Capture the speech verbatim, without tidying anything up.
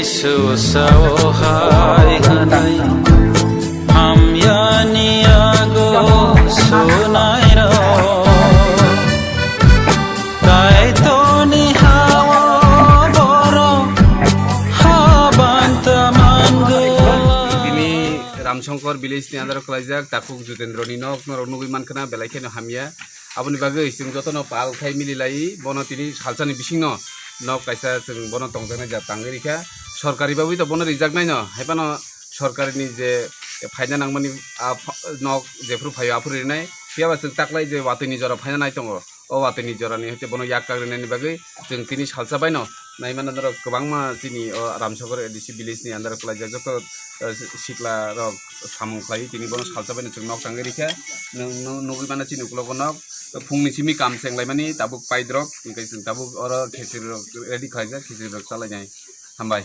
Susao hai hwnwi hamyani yago sunairok, Kaitorni ha-o borok haban ta mangwlak. Tini Ramsongkor village ni under o kwlaijak Takhuk Jutendro ni nok, norok nugwi mankha na, belai kheno hamya. Aboni bagwi chwng jotono pal khai mili lai, bono tini salsani bisingno nok kaisa chwng bono tongjaknai ja tangwi rikha. Sorkari bagwi to bono rijaknaino, hai phano sorkarini je phaina nangmani, ah, pha-, nok jephuru phaio aphuru rinai. Phiyaba chwng taklai je watwini jora phaina nai tongo. O watwini jorani hwnkhe bono yak kagrinani bagwi chwng tini salsa baino naimano norok kwbangma chini o Ramsokor A D C village ni under o kwlaijak joto, eh, sikla rok samung khlai tini bono salsa baino chwng nok tangwi rikha. Nwng, nwng nugwi mano chini uklogo nok phungni simi kam chenglaimani tabuk paidrok hwnkhe chwng tabuk oro khichiri rok ready khlaijak, khichiri rok chalainai. Hambai.